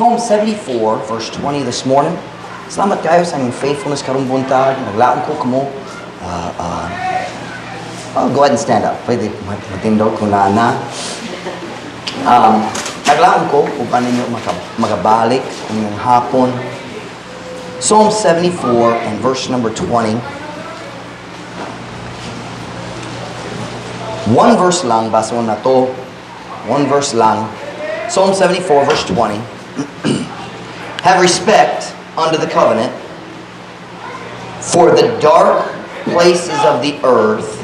Psalm 74, verse 20 this morning. Salamat kayo sa inyong faithfulness karong buntag. Naglaom ko kamo. Oh, go ahead and stand up. Pwede matindog kung naa na. Naglaom ko uban ninyo makabalik inyong hapon. Psalm 74 and verse number 20. One verse lang, baso na to. One verse lang. Psalm 74, verse 20. "Have respect unto the covenant, for the dark places of the earth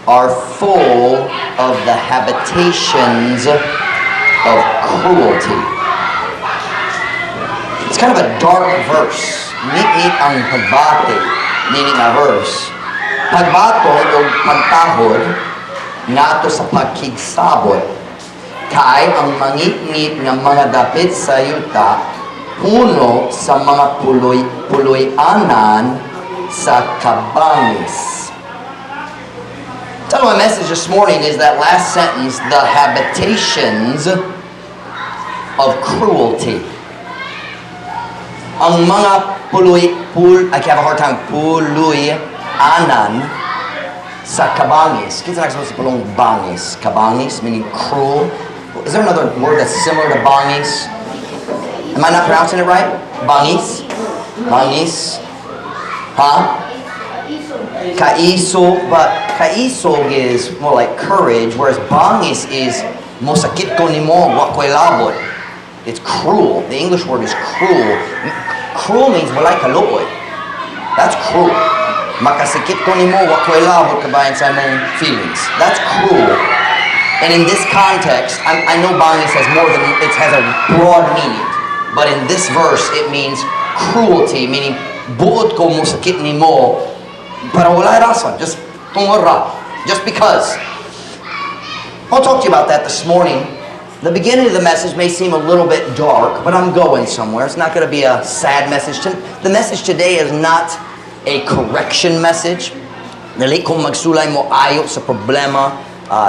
are full of the habitations of cruelty." It's kind of a dark verse. Ngit-ngit ang pagbati nini nga verse. Pagbaton o pagtahod ngadto sa pagkigsabot kay ang mangitngit nga mga dapit sa yuta puno sa mga puloy puloy-anan sa kabangis. Title of my message this morning is that last sentence, "The habitations of cruelty." Ang mga puloy, pul, I have a hard time, puloy-anan sa kabangis. Kinsa nakasabot sa pulong bangis? Kabangis, meaning cruel. Is there another word that's similar to bangis? Am I not pronouncing it right? Bangis? Bangis? Huh? Kaisog, but kaisog is more like courage, whereas bangis is mosakit ko nimo, wa ko'y labot. It's cruel. The English word is cruel. Cruel means walay kaluoy. That's cruel. Makasakit ko nimo, wa ko'y labot kabahin sa imong feelings. That's cruel. And in this context, I know bangis has more than, it has a broad meaning. But in this verse, it means cruelty, meaning buot ko mosakit nimo, para walay rason. Just tungod ra. Just because. I'll talk to you about that this morning. The beginning of the message may seem a little bit dark, but I'm going somewhere. It's not going to be a sad message. The message today is not a correction message. Dili ko magsulay mo ayo sa problema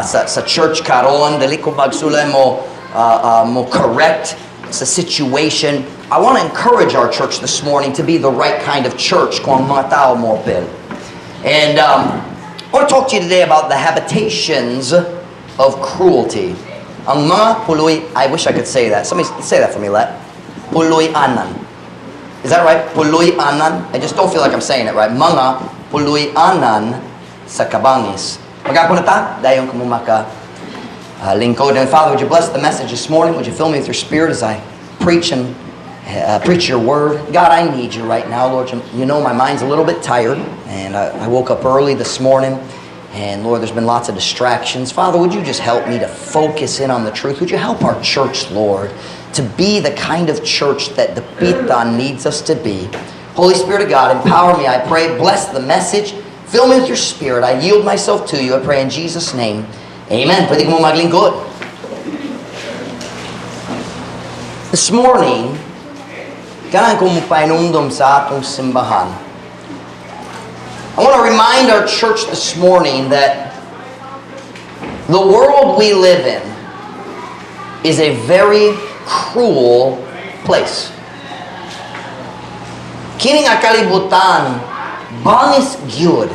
sa church karon. Dili ko magsulay mo correct sa situation. I want to encourage our church this morning to be the right kind of church kung ang mga tao mo apil. And I want to talk to you today about the habitations of cruelty. Ang mga puloy, I wish I could say that. Somebody say that for me, Let. Puloy-anan. Is that right? Puloy-anan? I just don't feel like I'm saying it right. Mga puloy-anan sa kabangis. Mag-ampo na ta, dayon kamo maka lingkod. And Father, would you bless the message this morning? Would you fill me with your Spirit as I preach and preach your word? God, I need you right now, Lord. You know my mind's a little bit tired, and I woke up early this morning. And Lord, there's been lots of distractions. Father, would you just help me to focus in on the truth? Would you help our church, Lord, to be the kind of church that Dapitan needs us to be? Holy Spirit of God, empower me, I pray. Bless the message. Fill me with your Spirit. I yield myself to you. I pray in Jesus' name. Amen. Pwede ko mo maglingkod. This morning, ganahan ko mo painumdum sa atong simbahan. I want to remind our church this morning that the world we live in is a very cruel place. Kini nga kalibutan, bangis gyud.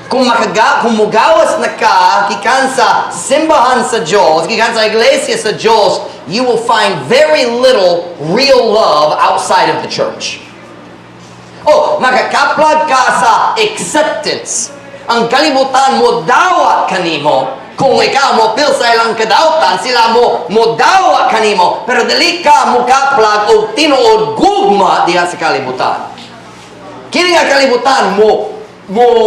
Kung mugawas na ka, gikan sa simbahan sa Diyos, gikan sa iglesia sa Diyos, you will find very little real love outside of the church. Oh, makakaplag ka sa acceptance. Ang kalibutan mo dawat kanimo. Kung ikaw mo apil sa ilang kadautan, sila mo dawat kanimo. Pero dili ka mukaplag og tinuod gugma diha sa kalibutan. Kini nga kalibutan mo,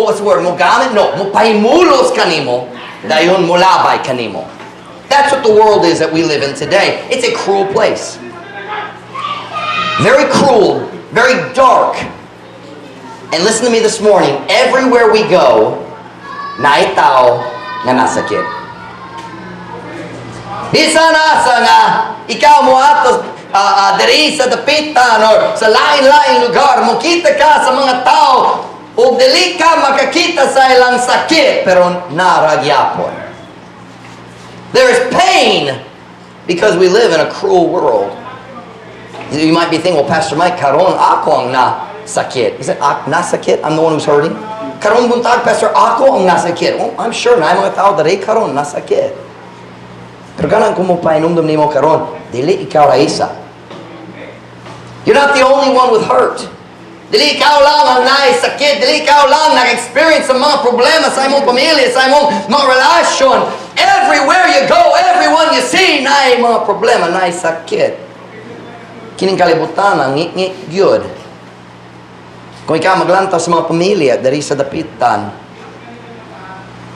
what's the word, mo gamit? No, mo pahimulos kanimo, dayon mo labay kanimo. That's what the world is that we live in today. It's a cruel place. Very cruel, very dark. And listen to me this morning, everywhere we go, naay tao nga nasakit. Bisan asa nga ikaw mo ato diri sa Dapitan or sa lain-lain lugar, mokita ka sa mga tao ug dili ka makakita sa ilang sakit, pero naa ra gyapon. There is pain because we live in a cruel world. You might be thinking, "Well, Pastor Mike, karon ako ang nasakit." Is it nasakit? I'm the one who's hurting? Karon buntag, Pastor, ako ang nasakit. Well, I'm sure na mga tao diri karon nasakit. Pero ganahan ko mopahinumdom nimo karon, dili ikaw ra isa. You're not the only one with hurt. Dili ikaw lang ang naay sakit. Dili ikaw lang nag-experience sa mga problema sa imong pamilya, sa imong mga relasyon. Everywhere you go, everyone you see, naay mga problema, naay sakit. Kining kalibutan ang ngit-ngit gyud. Kung ikaw maglantaw sa mga pamilya diri sa Dapitan,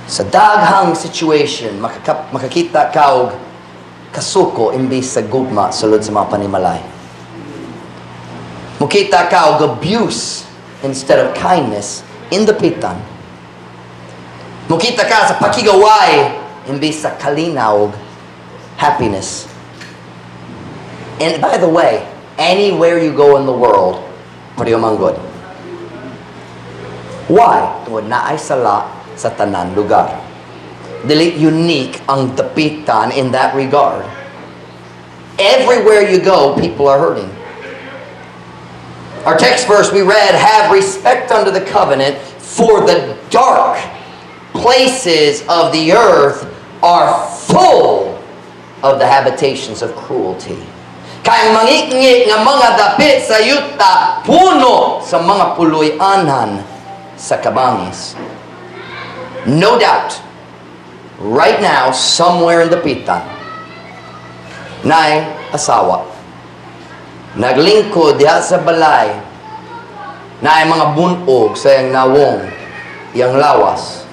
sa daghang situation, makakita ka og kasuko imbis sa gugma sulod sa mga panimalay. Mukita ka og abuse instead of kindness in Dapitan. Mukita ka sa pakig-away imbis sa kalinaw og happiness. And by the way, anywhere you go in the world, pareho man gud. Why? Tungod naay sala sa tanan lugar. Dili unique ang Dapitan in that regard. Everywhere you go, people are hurting. Our text verse we read, "Have respect unto the covenant, for the dark places of the earth are full of the habitations of cruelty." Kay ang mangitngit nga mga dapit sa yuta, puno sa mga puloy-anan sa kabangis. No doubt, right now, somewhere in Dapitan, naay asawa, naglingkod diha sa balay, naay mga bunog sa iyang nawong, iyang lawas.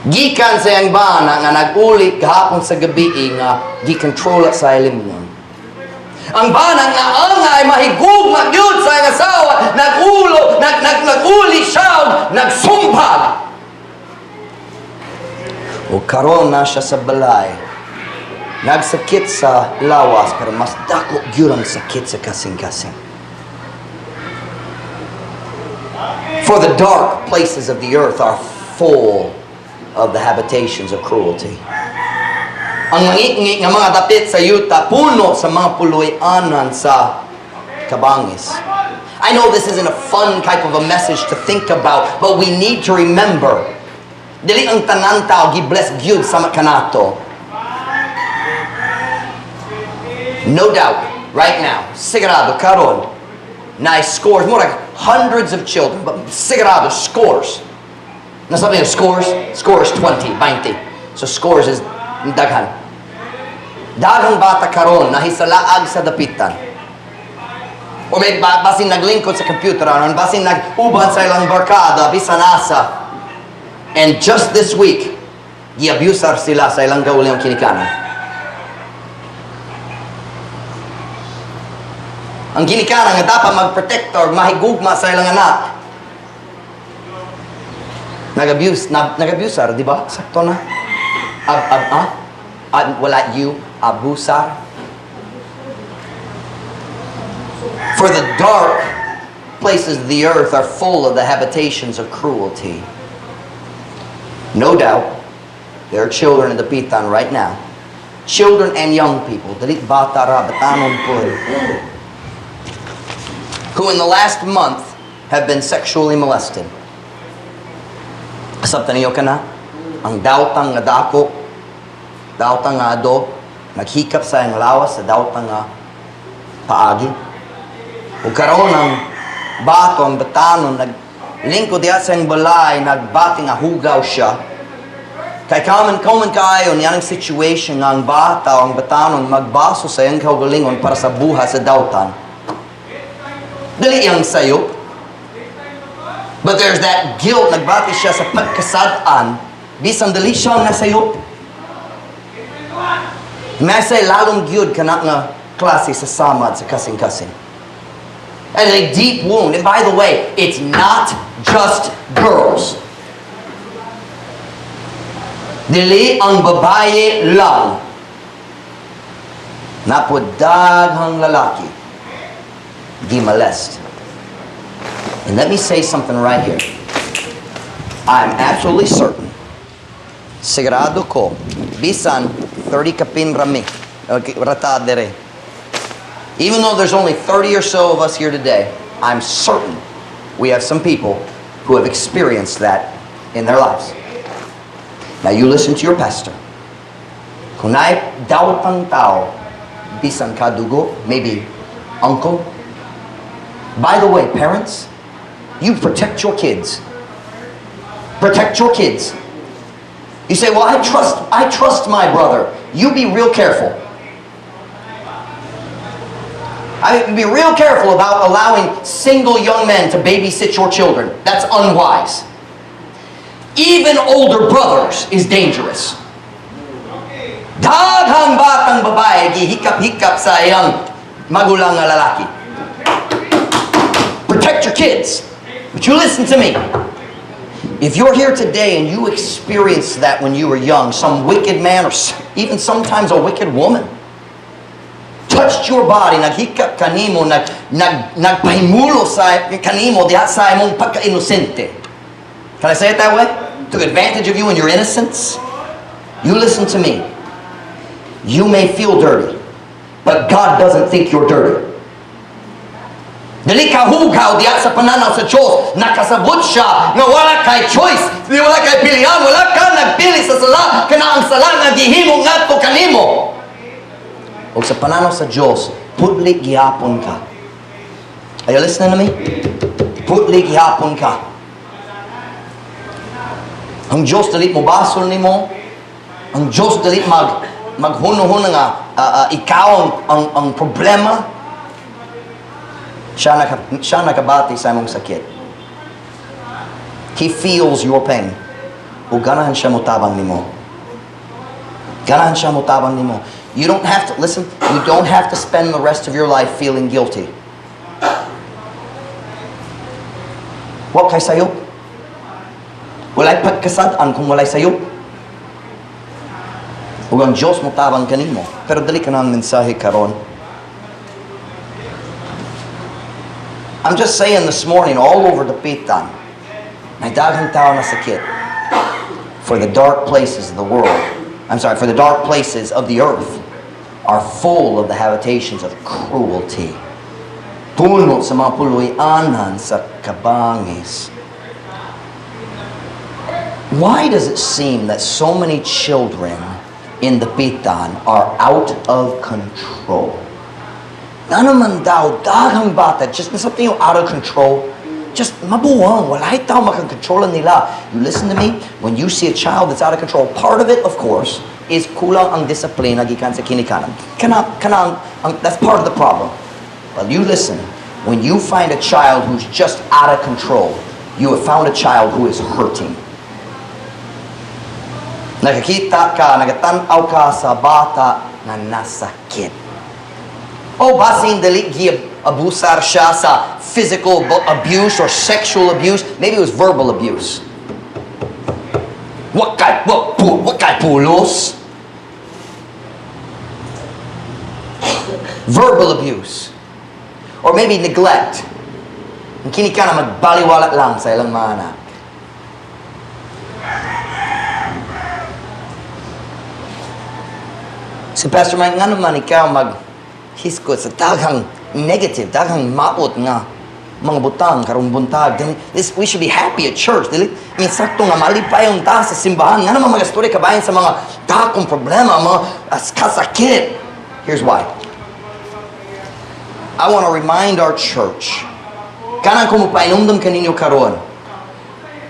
Gikan sa iyang bana nga nag-uli gahapon sa gabi nga gikontrola sa ilimnon. Ang bana nga angay mahigugma gyud sa iyang asawa, nagulo, nag, nag, nag-uli siya, nagsumpag. O karon na siya sa balay. Nagsakit sa lawas, pero mas dako gyud ang sakit sa kasing-kasing. For the dark places of the earth are full of the habitations of cruelty. Ang mangitngit nga mga dapit sa yuta, puno sa mga puloy-anan sa kabangis. I know this isn't a fun type of a message to think about, but we need to remember. Dili ang tanan tao gi-bless gyud sama kanato. No doubt, right now, sigurado karon na scores, more like hundreds of children, but sigurado scores. Nasabi niyo, scores? Scores 20, 20. So scores is daghan. Daghang bata karon nahisalaag sa Dapitan. O may basin naglingkod sa computer, aron basin nag-uban sa ilang barkada, bisan asa. And just this week, gi-abusar sila sa ilang kaugalingong ginikanan. Ang ginikanan nga dapat mag-protector, mahigugma sa ilang anak. Nag-abuse, nag-abusar, di ba? Sakto na. Ab, ab, ah? Ab, wala you, abusar. For the dark places of the earth are full of the habitations of cruelty. No doubt, there are children in Dapitan right now. Children and young people, dili bata ra, batanon pod, who in the last month have been sexually molested. Kasabtan niyo ka na? Ang dawtang nga dako, dawtang nga ado, naghikap sa iyang lawas sa dawtang nga paagi. Ug karon ang bato, ang batanon, naglingkod diha sa iyang balay, nagbati nga hugaw siya. Kay common, common kaayo niya ang situation nga ang bata o ang batanon magbaso sa iyang kaugalingon para sa buha sa dawtan. Dili iyang sayop. But there's that guilt, nagbati siya sa pagkasad-an, bisan dili siya ang nasayop. May say lalong gyud kana nga klase sa samad sa kasing-kasing. And a deep wound. And by the way, it's not just girls. Dili ang babae lang. Naa pod daghang lalaki gi-molest. And let me say something right here. I'm absolutely certain. Sigurado ko, bisan 30 kapin rami, okay, rata dere. Even though there's only 30 or so of us here today, I'm certain we have some people who have experienced that in their lives. Now you listen to your pastor. Kung naay dawtang tao, bisan kadugo, maybe uncle. By the way, parents, you protect your kids. Protect your kids. You say, "Well, I trust my brother." You be real careful. I mean, be real careful about allowing single young men to babysit your children. That's unwise. Even older brothers is dangerous. Daghang batang babae gihikap-hikap sa iyang magulang nga lalaki. Protect your kids. But you listen to me. If you're here today and you experienced that when you were young, some wicked man or even sometimes a wicked woman touched your body, naghikap kanimo, nagpahimulo sa kanimo diha sa imong pagka-inosente. Can I say it that way? Took advantage of you in your innocence? You listen to me. You may feel dirty, but God doesn't think you're dirty. Dili ka hugaw diha sa pananaw sa Diyos. Nakasabot siya nga wala kay choice, di wala kay pilihan, wala ka nagpili sa sala, kana ang sala nga gihimo ngadto kanimo. O sa pananaw sa Diyos, putli gihapon ka. Are you listening to me? Putli gihapon ka. Ang Diyos dili mo basol nimo. Ang Diyos dili maghuno-huno nga ikaw ang problema. Siya nakabati sa imong sakit. He feels your pain. O ganahan siya motabang nimo. Ganahan siya motabang nimo. You don't have to, listen, you don't have to spend the rest of your life feeling guilty. Wa kay sayop. Walay pagkasad-an kung walay sayop. Ug ang Diyos motabang kanimo. Pero dili kana ang mensahe karon. I'm just saying this morning, all over Dapitan, may daghang tao na sakit. For the dark places of the world, I'm sorry, for the dark places of the earth are full of the habitations of cruelty. Puno sa mga puloy-anan sa kabangis. Why does it seem that so many children in Dapitan are out of control? Nga naman daw, daghang bata, just something yung out of control. Just mabuwang, walay tao makakontrola nila. You listen to me, when you see a child that's out of control, part of it, of course, is kulang ang disiplina gikan sa kinikanan. That's part of the problem. But you listen, when you find a child who's just out of control, you have found a child who is hurting. Nakakita ka, nagatan-aw ka sa bata na nasakit. O basin dili abusar siya sa physical abuse or sexual abuse. Maybe it was verbal abuse. Wa kay pulos. Verbal abuse. Or maybe neglect. Ang kini ka na magbaliwala lang sa ilang mga anak. Si Pastor Mike, nga naman ikaw maghiskot sa daghang negative, daghang maot nga mga butang karong buntag. Dili, we should be happy at church. Dili, I mean, sakto nga malipayon ta sa simbahan. Nga naman magastorya kabahin sa mga dakong problema, mga kasakit. Here's why. I want to remind our church, kanang kung mupainumdum kaninyo karon,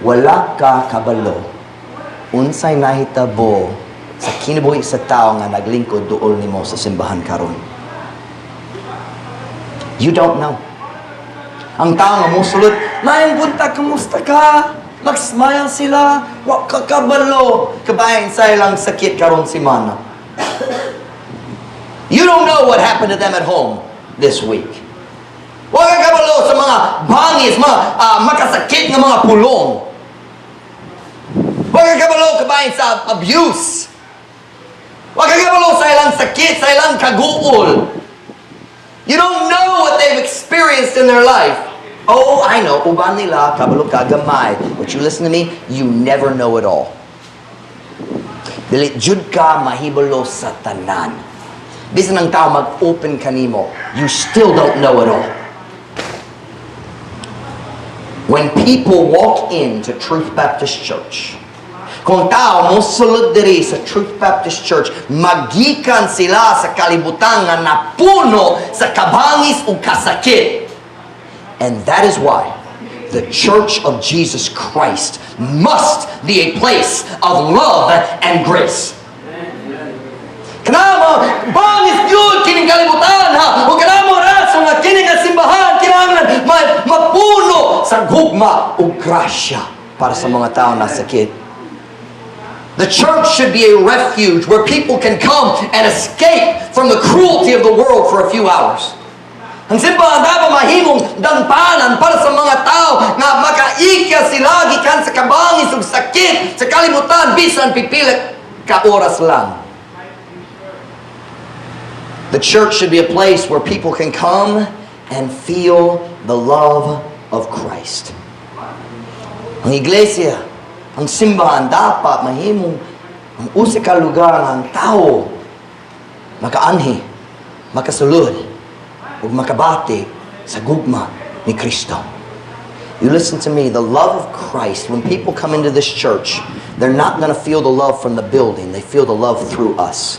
wala ka kabalo unsay nahitabo sa kinabuhi sa tao nga naglingkod duol nimo sa simbahan karon. You don't know. Ang tao nga mosulod, "Maayong buntag, kamusta ka?" Mag-smile sila, wa ka kabalo. Kabahin sa ilang sakit karon semana. You don't know what happened to them at home this week. Wa ka kabalo sa mga bangis, mga makasakit nga mga pulong. Wa ka kabalo kabahin sa abuse. Wa ka kabalo sa ilang sakit, sa ilang kaguol. You don't know what they've experienced in their life. Oh, I know, uban nila, kabalo ka gamay. But you listen to me, you never know it all. Dili jud ka mahibalo sa tanan. Bisan ang tao mag-open kanimo, you still don't know it all. When people walk into Truth Baptist Church, kung tao mo sulod diri sa Truth Baptist Church, magikan sila sa kalibutan nga napuno sa kabangis ug kasakit. And that is why the Church of Jesus Christ must be a place of love and grace. Kanamo, bangis gyud kining kalibutan, ha. O kanamo rason nga kini nga simbahan kinahanglan mapuno sa gugma ug grasya para sa mga tao na sakit. The church should be a refuge where people can come and escape from the cruelty of the world for a few hours. Ang simbahan dapat mahimong dangpanan para sa mga tao nga makaikya sila gikan sa kabangis ug sakit sa kalibutan bisan pipila ka oras lang. The church should be a place where people can come and feel the love of Christ. Ang iglesia, ang simbahan dapat mahimong ang usa ka lugar nga ang tao makaanhi, makasulod, ug makabati sa gugma ni Kristo. You listen to me, the love of Christ, when people come into this church, they're not going to feel the love from the building, they feel the love through us.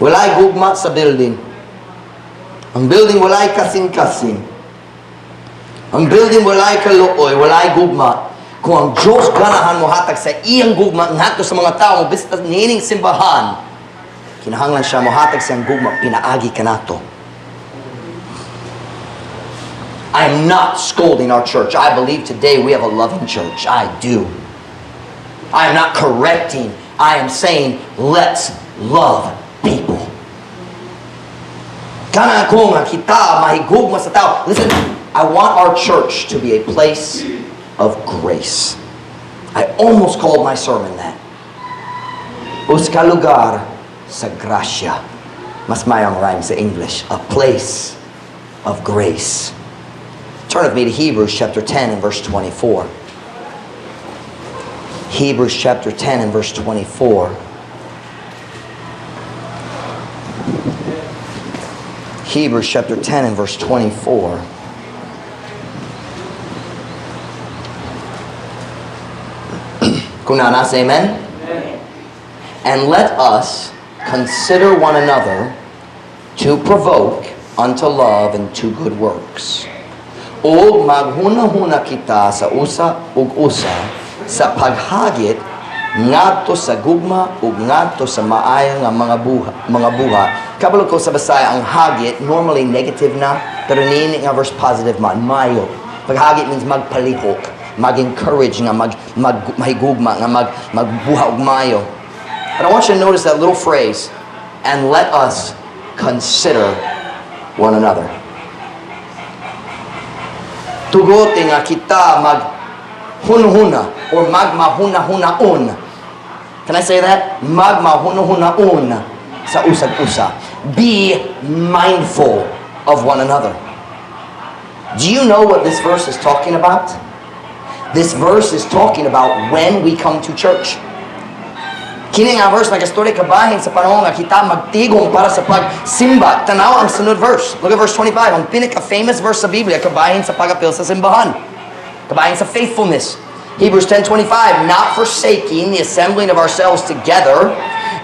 Walay gugma sa building. Ang building walay kasing-kasing. Ang building walay kaluoy, walay gugma. Kung ang Diyos ganahan mo hatag sa iyang gugma ngadto sa mga tao mo bisita niining simbahan, kinahanglan siya mohatag sa iyang gugma pinaagi kanato. I am not scolding our church. I believe today we have a loving church. I do. I am not correcting. I am saying, let's love people. Kana ko nga kita mahigugma sa tao. Listen, I want our church to be a place of grace. I almost called my sermon that. Usa ka lugar sa grasya. Mas maayong rhyme sa English. A place of grace. Turn with me to Hebrews chapter 10 and verse 24. Hebrews chapter 10 and verse 24. Hebrews chapter 10 and verse 24. Kung naa na, say amen. Amen. And let us consider one another to provoke unto love and to good works. O maghuna-huna kita sa usa ug usa sa paghagit ngadto sa gugma ug ngadto sa maayo nga mga buhat. Kabalo ko sa Bisaya ang hagit normally negative na, pero niini nga verse positive man, maayo. Paghagit means magpalihok, mag-encourage nga mag, mag mahigugma nga mag magbuha og maayo. But I want you to notice that little phrase, "And let us consider one another." Tugote nga kita mag hunhuna or magmahuna-hunaon. Can I say that? Magmahuna-hunaon sa usag-usa. Be mindful of one another. Do you know what this verse is talking about? This verse is talking about when we come to church. Kini nga verse nagastorya kabahin sa panahon nga kita magtigom para sa pagsimba. Tanaw ang sunod verse. Look at verse 25. Ang pinaka-famous verse sa Biblia kabahin sa pag-apil sa simbahan. Kabahin sa faithfulness. Hebrews 10:25, "Not forsaking the assembling of ourselves together,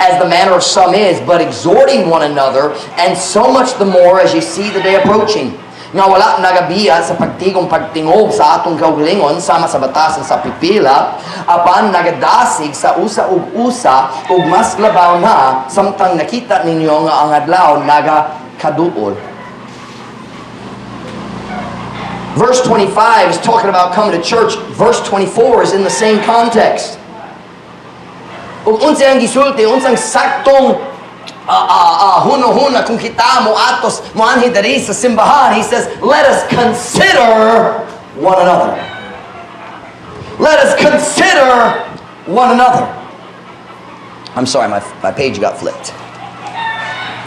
as the manner of some is, but exhorting one another, and so much the more as you see the day approaching." Nga wala nagabiya sa pagtigom pagtingob sa atong kaugalingon sama sa batasan sa pipila, apan nagadasig sa usa ug usa, ug mas labaw na samtang nakita ninyo nga ang adlaw nagakaduol. Verse 25 is talking about coming to church. Verse 24 is in the same context. Ug unsa ang gisulti, unsang saktong huno-huna kung kita mo atos moanhi diri sa simbahan, he says, "Let us consider one another." Let us consider one another. I'm sorry, my page got flipped.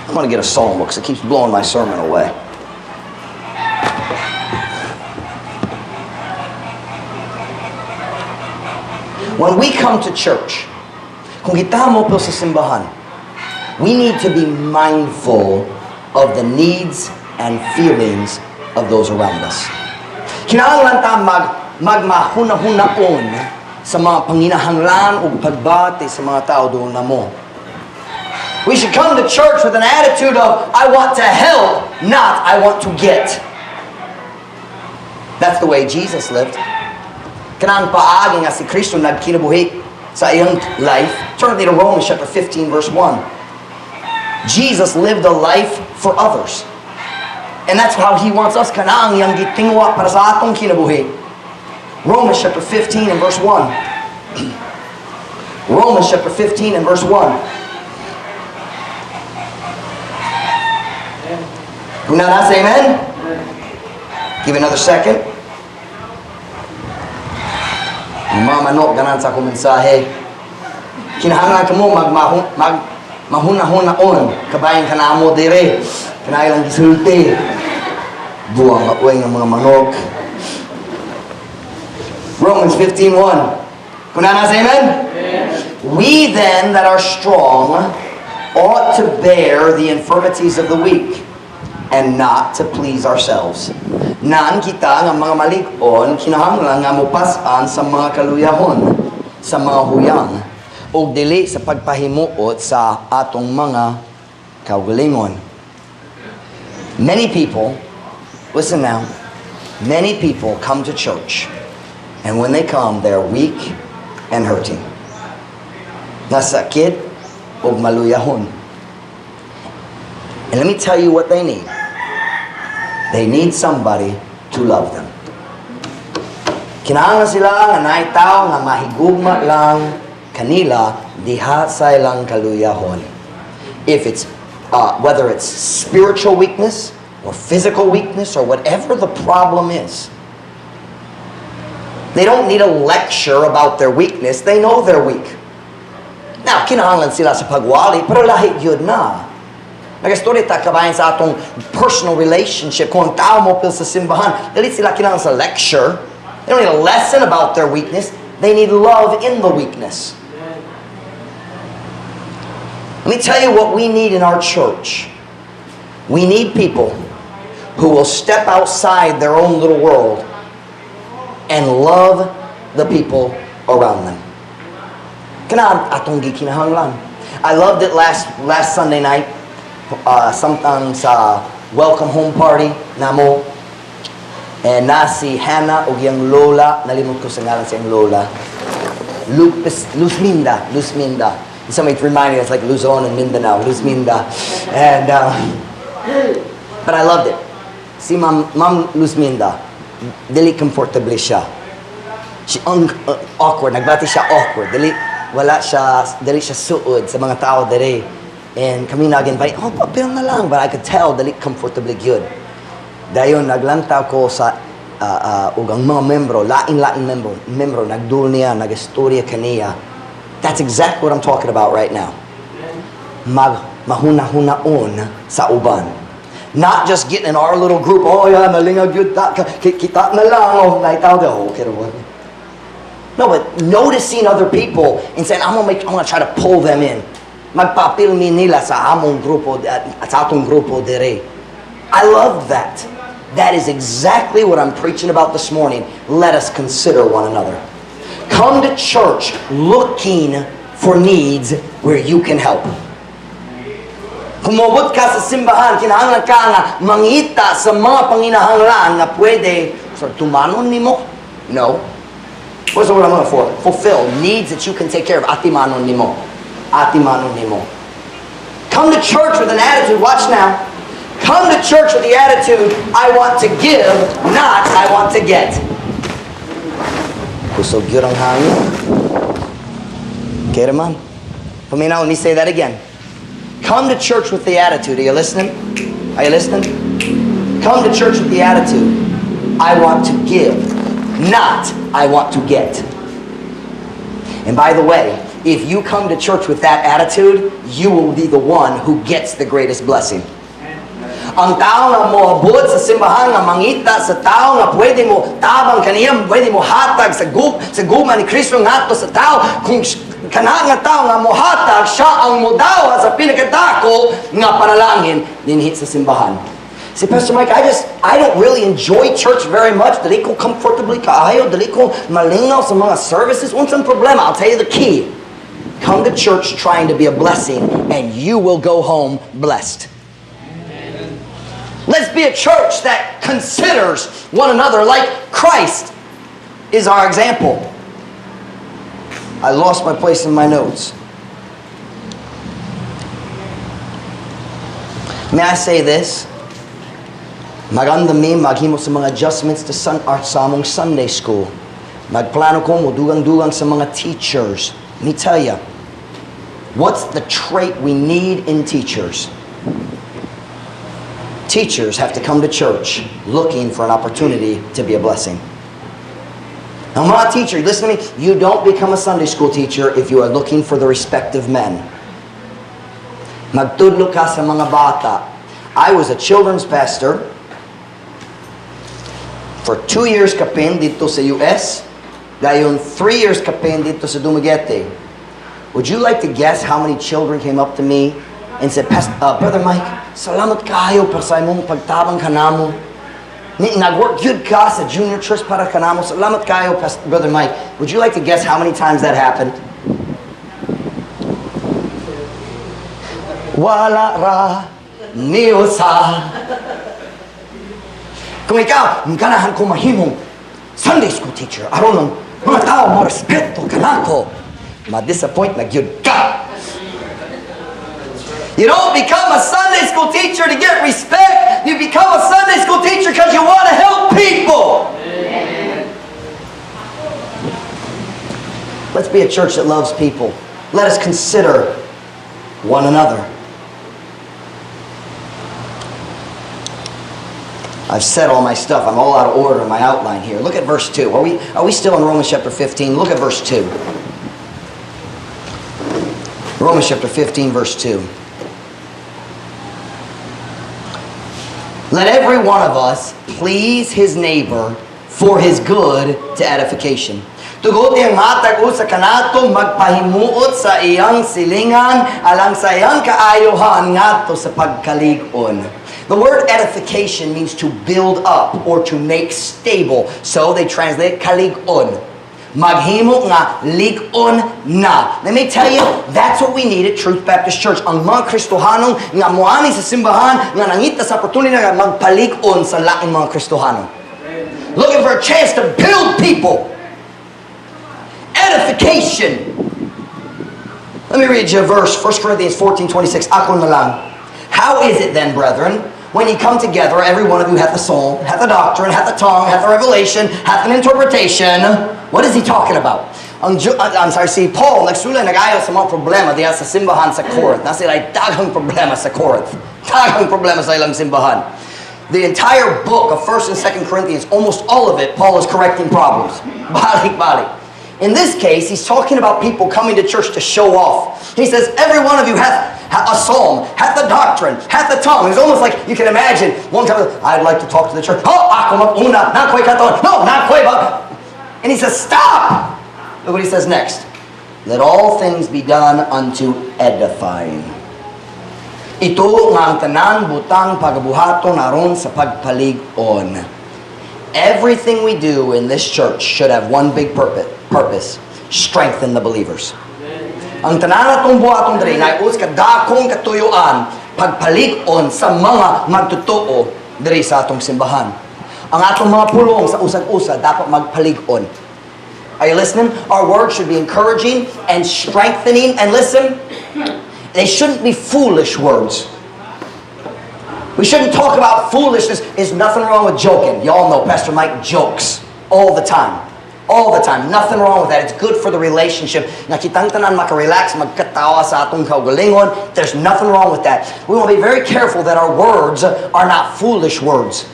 I'm going to get a songbook because it keeps blowing my sermon away. When we come to church, kung kita mo sa simbahan, We need to be mindful of the needs and feelings of those around us. Kinahanglan ta magmahuna-hunaon sa mga panginahanglan o pagbati sa mga tao duol namo. We should come to church with an attitude of, "I want to help, not I want to get." That's the way Jesus lived. Kanang paagi nga si Kristo nagkinabuhi sa iyang life. Turn with me to Romans chapter 15 verse 1. Jesus lived a life for others. And that's how He wants us. Kanang iyang gitinguha para sa atong kinabuhi. Romans chapter 15 and verse 1. Romans chapter 15 and verse 1. Kung naa na, say amen. Give another second. Ang mga manok ganahan sa akong mensahe. Kinahanglan kamo mag mahuna-hunaon kabahin kanamo dire. Kanang ilang gisulti. Buang uwing ang mga manok. Romans 15:1. Kung naa na, say amen? "We then that are strong ought to bear the infirmities of the weak and not to please ourselves." Naan kita nga mga malig-on, kinahanglan nga mopas-an sa mga kaluyahon, sa mga huyang, ug dili sa pagpahimuot sa atong mga kaugalingon. Many people, listen now, many people come to church, and when they come, they're weak and hurting. Nasakit ug maluyahon. And let me tell you what they need. They need somebody to love them. Kinahanglan sila nga naay tao nga mahigugma lang kanila diha sa ilang kaluyahon. If it's whether it's spiritual weakness or physical weakness or whatever the problem is. They don't need a lecture about their weakness. They know they're weak. Now, kinahanglan sila sa pagwali, pero lahi gyud na. Nagastorya ta kabahin sa atong personal relationship. Kung ang tao moapil sa simbahan, dili sila kinahanglan sa lecture. They don't need a lesson about their weakness. They need love in the weakness. Let me tell you what we need in our church. We need people who will step outside their own little world and love the people around them. Kana atong gikinahanglan. I loved it last Sunday night. Samtang sa welcome home party namo. And na si Hannah ug iyang lola, nalimot ko sa ngalan sa iyang lola. Lupis, Luzminda, Luzminda. Somebody reminded me it's like Luzon and Mindanao, Luzminda. And but I loved it. Si Ma'am Luzminda, dili comfortable siya. She awkward, nagbati siya awkward. Dili wala siya, dili siya suod sa mga tao diri. And kami nag-invite, "Oh, papel na lang." But I could tell, dili comfortable gyud. Dayon, naglantaw ko sa ug ang mga membro, lain-lain membro, nagdul niya, nagistorya kaniya. That's exactly what I'm talking about right now. Mahuna-hunaon sa uban. Not just getting in our little group, "Oh yeah, nalingag gyud ta, kita na lang, oh, naitaw daw, okay ra." No, but noticing other people and saying, "I'm gonna try to pull them in." Magpapil mi nila sa among grupo, at sa atong grupo dire. I love that. That is exactly what I'm preaching about this morning. Let us consider one another. Come to church looking for needs where you can help. Kung moabot ka sa simbahan, kinahanglan ka nga mangita sa mga panginahanglan nga pwede so tumanon nimo? No. What's the word I'm looking for? Fulfill needs that you can take care of. Atimanon nimo. Atimanon nimo. Come to church with an attitude, watch now. Come to church with the attitude, "I want to give, not I want to get." Kusog gyud ang hangin. Okay naman. Paminaw, let me say that again. Come to church with the attitude. Are you listening? Are you listening? Come to church with the attitude, "I want to give, not I want to get." And by the way, if you come to church with that attitude, you will be the one who gets the greatest blessing. Ang tao nga moabot sa simbahan nga mangita sa tao nga pwede mo tabang kaniya, pwede mo hatag sa gugma ni Kristo ngadto sa tao kung Kana nga tao nga mohatag, siya ang modawa sa pinakadako nga panalangin dinhi sa simbahan. See, Pastor Mike, I don't really enjoy church very much. Dili ko comfortably kaayo, dili ko malingaw sa mga services. Unsang problema? I'll tell you the key. Come to church trying to be a blessing, and you will go home blessed. Let's be a church that considers one another like Christ is our example. I lost my place in my notes. May I say this? Maganda mi maghimo sa mga adjustments to sa among Sunday school. Magplano ko mo dugang-dugang sa mga teachers. Let me tell you, what's the trait we need in teachers? Teachers have to come to church looking for an opportunity to be a blessing. Now, mga teacher, listen to me. You don't become a Sunday school teacher if you are looking for the respect of men. Magtudlo ka sa mga bata. I was a children's pastor for 2 years kapin dito sa US, dayon 3 years kapin dito sa Dumaguete. Would you like to guess how many children came up to me and said, "Pastor, Brother Mike, salamat kaayo para sa imong pagtabang kanamo. Nag-work gyud ka sa junior church para kanamo. Salamat kaayo, Pastor, Brother Mike." Would you like to guess how many times that happened? Wala ra ni usa. Kung ikaw, ganahan ko mahimong Sunday school teacher, aron ang mga tao mo respeto kanako, ma-disappoint na gyud ka. You don't become a Sunday school teacher to get respect. You become a Sunday school teacher because you want to help people. Let's be a church that loves people. Let us consider one another. I've said all my stuff. I'm all out of order in my outline here. Look at verse 2. Are we still in Romans chapter 15? Look at verse 2. Romans chapter 15, verse 2. Let every one of us please his neighbor for his good to edification. Tugot ang matag usa kanato magpahimuot sa iyang silingan alang sa iyang kaayohan ngadto sa pagkalig-on. The word "edification" means to build up or to make stable. So they translate kalig-on. Maghimo nga lig-on na. Let me tell you, that's what we need at Truth Baptist Church. Ang mga Kristohanong nga moani sa simbahan, nga nangita sa oportunidad nga magpalig-on sa laing mga Kristohano. Looking for a chance to build people. Edification. Let me read you a verse, 1 Corinthians 14:26. Ako na lang. How is it then, brethren, when ye come together, every one of you hath a psalm, hath a doctrine, hath a tongue, hath a revelation, hath an interpretation? What is he talking about? I'm sorry, si Paul, nagsulay, nag-ayo sa mga problema diha sa simbahan sa Corinth. Naa sila'y daghang problema sa Corinth. Daghang problema sa ilang simbahan. The entire book of 1st and 2nd Corinthians, almost all of it, Paul is correcting problems. Balik, balik. In this case, he's talking about people coming to church to show off. He says, "Every one of you hath a psalm, hath a doctrine, hath a tongue." It's almost like you can imagine one time, "I'd like to talk to the church." "Oh, ako mag-una, naa ko'y katuon. No, naa ko'y ba." And he says, "Stop!" Look what he says next. "Let all things be done unto edifying." Ito nga ang tanan butang pagabuhaton aron sa pagpalig-on. Everything we do in this church should have one big purpose: strengthen the believers. Ang tanan atong buhaton diri naay usa ka dakong katuyuan, pagpalig-on sa mga magtotoo diri sa atong simbahan. Ang atong mga pulong sa usag-usa dapat magpalig-on. Are you listening? Our words should be encouraging and strengthening. And listen, they shouldn't be foolish words. We shouldn't talk about foolishness. There's nothing wrong with joking. Y'all know Pastor Mike jokes all the time. All the time. Nothing wrong with that. It's good for the relationship. Nga kitang tanan maka-relax, magkatawa sa atong kaugalingon. There's nothing wrong with that. We want to be very careful that our words are not foolish words.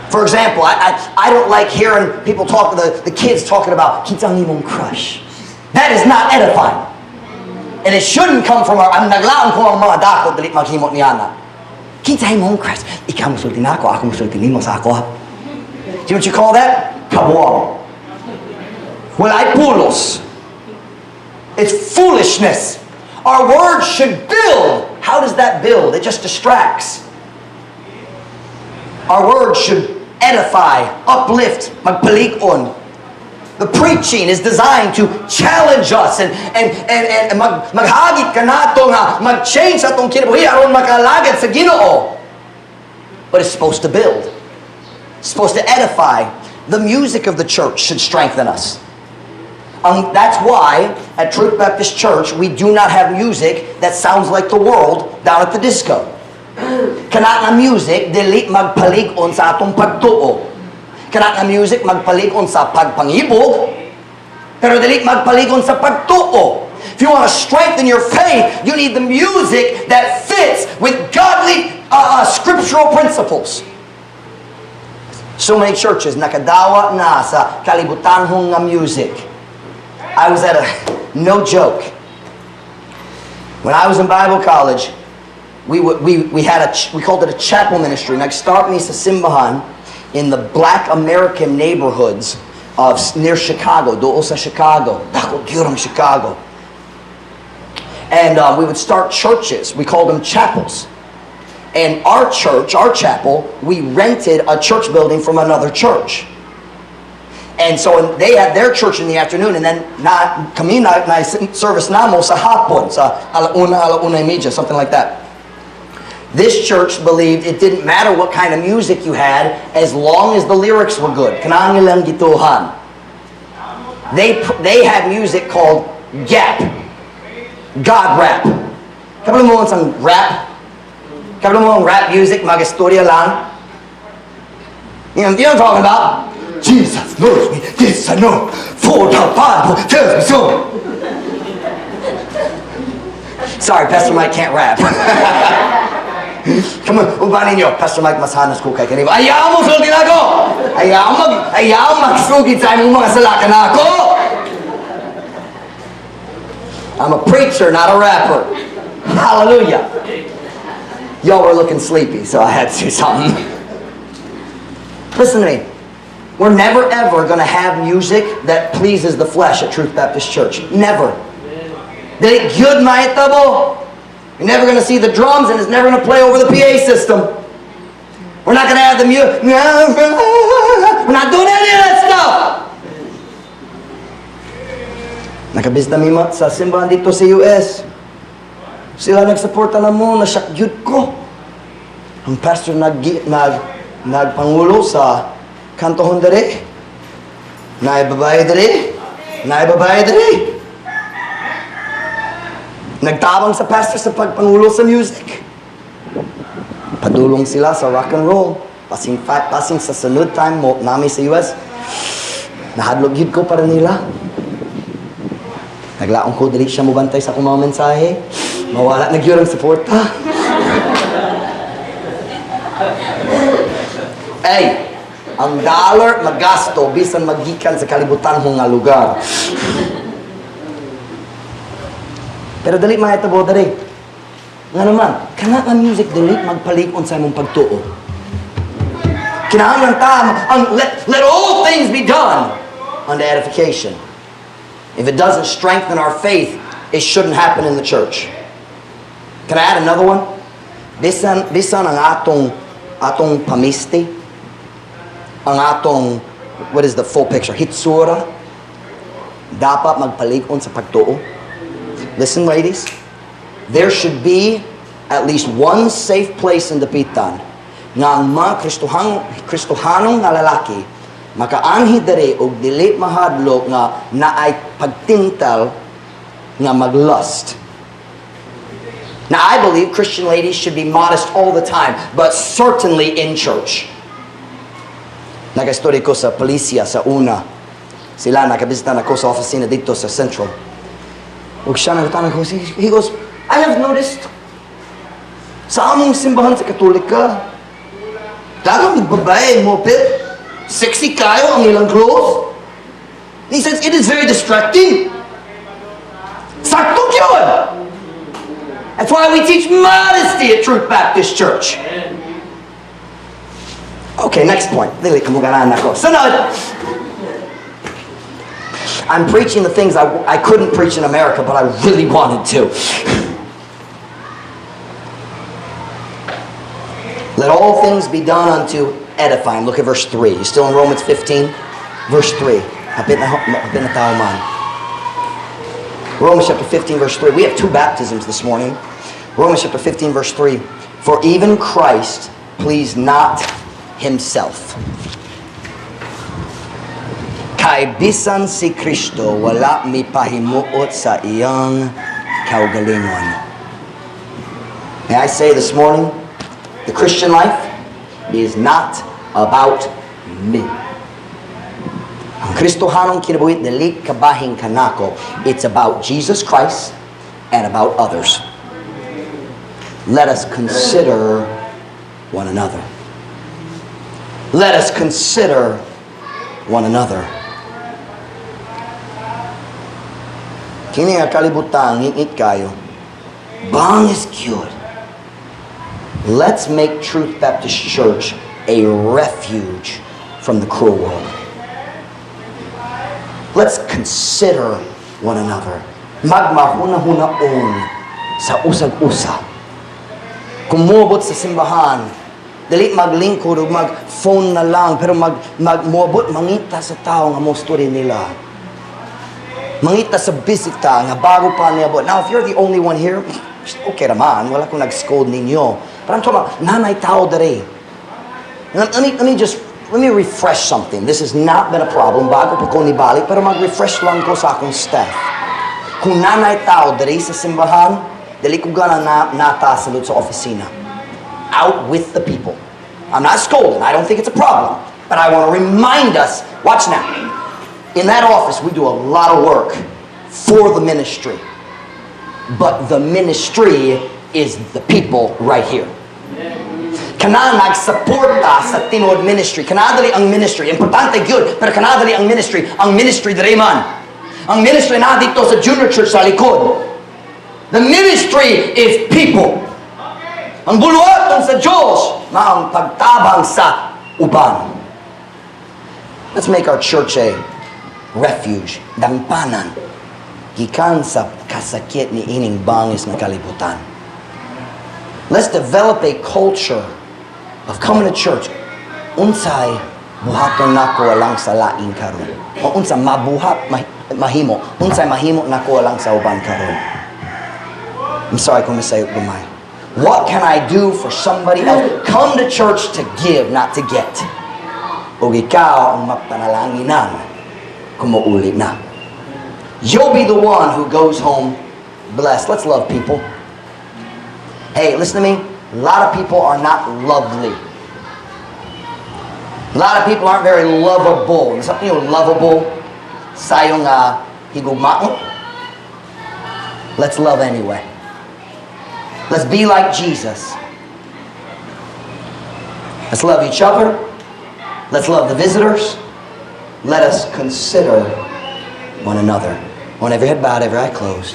For example, I don't like hearing people talk, the kids talking about "Kinsang imong crush." That is not edifying. And it shouldn't come from our, ang naglaom ko ang mga dako, dili maghimo niana. "Kinsa imong crush?" "Ikaw musulti nako, ako musulti nimo sa ako." Do you know what you call that? Kabuang. Walay pulos. It's foolishness. Our words should build. How does that build? It just distracts. Our words should edify, uplift, magpalig-on. The preaching is designed to challenge us and maghagit kanato nga mag-change sa atong kinabuhi aron makalagad sa Ginoo. But it's supposed to build. It's supposed to edify. The music of the church should strengthen us. That's why at Truth Baptist Church we do not have music that sounds like the world down at the disco. Kana nga music dili magpalig-on sa atong pagtuo. Kana nga music magpalig-on sa pagpangibog, pero dili magpalig-on sa pagtuo. If you want to strengthen your faith, you need the music that fits with godly scriptural principles. So many churches nakadawa na sa kalibutanhong nga music. I was at a, no joke. When I was in Bible college, we, would- we had a, ch- we called it a chapel ministry. Nag-start mi sa simbahan in the Black American neighborhoods of near Chicago, duol sa Chicago. Dako gyud ang Chicago. And we would start churches. We called them chapels. And our church, our chapel, we rented a church building from another church. And so they had their church in the afternoon, and then na, kami na service namo sa hapon, sa alauna, alauna y media, something like that. This church believed it didn't matter what kind of music you had as long as the lyrics were good. Kanang ilang gituohan. They had music called GAP, God rap. Kabalo mo ang rap? Kabalo mo ang rap music, mag-istorya lang? You know what I'm talking about? Jesus loves me, this I know, for the Bible tells me so. Sorry, Pastor Mike can't rap. Come on, uban ninyo. Pastor Mike, mas hanas ko kay kanimo. Ayaw mo sulti nako! Ayaw magsugid sa imong mga sala kanako! I'm a preacher, not a rapper. Hallelujah. Y'all were looking sleepy, so I had to do something. Listen to me. We're never ever going to have music that pleases the flesh at Truth Baptist Church. Never. Dili gyud mahitabo. You're never going to see the drums and it's never going to play over the PA system. We're not going to have the music. We're not doing any of that stuff. Nakabisita mi sa simbahan didto sa US. Sila nagsuporta namo, na-shock gyud ko. Ang pastor nagpangulo sa kantohon diri. Naay babae diri. Naay babae diri. Nagtabang sa pastor sa pagpangulo sa music. Padulong sila sa rock and roll. Passing sa sunod time mo nami sa US. Nahadlok gyud ko para nila. Naglaom ko dili siya mobantay sa akong mga mensahe. Mawala na gyud ang suporta. Ay, ang dollar magasto bisan magikan sa kalibutan nga lugar. Pero dali mahitabo diri. Nga naman, kana nga music dili magpalig-on sa imong pagtuo. Kinahanglan ta ang let all things be done unto edification. If it doesn't strengthen our faith, it shouldn't happen in the church. Can I add another one? Bisan ang atong pamisti, ang atong, what is the full picture? Hitsura, dapat magpalig-on sa pagtuo. Listen, ladies, there should be at least one safe place in Dapitan nga ang mga Kristohanong nga lalaki makaanhi diri og dili mahadlok nga naay pagtintal nga maglust. Now, I believe Christian ladies should be modest all the time, but certainly in church. Nag-istorya ko sa polisiya sa una. Sila, nakabisita nako sa opisina didto sa Central. Ug siya nagtanong ko, he goes, "I have noticed, sa among simbahan sa Katolika, daghang babae mo, pit, sexy kayo ang ilang clothes." He says, "It is very distracting." Sakto yun! That's why we teach modesty at Truth Baptist Church. Okay, next point. Dili, kamuganahan ako. Sunod! I'm preaching the things I couldn't preach in America, but I really wanted to. Let all things be done unto edifying. Look at verse 3. You still in Romans 15? Verse 3. Hapit na tao man. Romans chapter 15, verse 3. We have two baptisms this morning. Romans chapter 15, verse 3. "For even Christ pleased not himself." Kay bisan si Kristo wala mipahimuot sa iyang kaugalingon. May I say this morning, the Christian life is not about me. Ang Kristohanong kinabuhi dili kabahin kanako. It's about Jesus Christ and about others. Let us consider one another. Let us consider one another. Kini nga kalibutan, ngit kayo. Bangis gyud. Let's make Truth Baptist Church a refuge from the cruel world. Let's consider one another. Magmahuna-hunaon sa usag-usa. Kung muabot sa simbahan, dili maglingkod o mag-phone na lang, pero mag muabot, mangita sa tao nga mo story nila. Mangita sa bisita nga bago pa niabot. Now, if you're the only one here, okay naman, wala ko nag-scold ninyo. But I'm talking about naa nay tao diri. Let me refresh something. This has not been a problem bago pa ko nibalik, pero mag-refresh lang ko sa akong staff. Kung naa nay tao diri sa simbahan, dili ko gana na nata sa sa opisina. Out with the people. I'm not scolding. I don't think it's a problem. But I want to remind us, watch now. In that office, we do a lot of work for the ministry. But the ministry is the people right here. Kana nagsuporta sa tinuod ministry. Kana diri ang ministry. Importante gyud, pero kana diri ang ministry. Ang ministry diri man. Ang ministry na dito sa junior church sa likod. The ministry is people. Ang buluhaton sa Diyos, maang pagtabang sa uban. Let's make our church a refuge, dangpanan, gikan sa kasakit ni ining bangis nga kalibutan. Let's develop a culture of coming to church. Unsay buhaton nako alang sa lain karon? O unsa mabuhat mahimo? Unsay mahimo nako alang sa uban karon? I'm sorry kung masayop gamay. What can I do for somebody else? Come to church to give, not to get. O ikaw ang mapanalanginan kung mauli na. You'll be the one who goes home blessed. Let's love people. Hey, listen to me. A lot of people are not lovely. A lot of people aren't very lovable. Something yung lovable, sayo nga higugmaon. Let's love anyway. Let's be like Jesus. Let's love each other. Let's love the visitors. Let us consider one another. On every head bowed, every eye closed.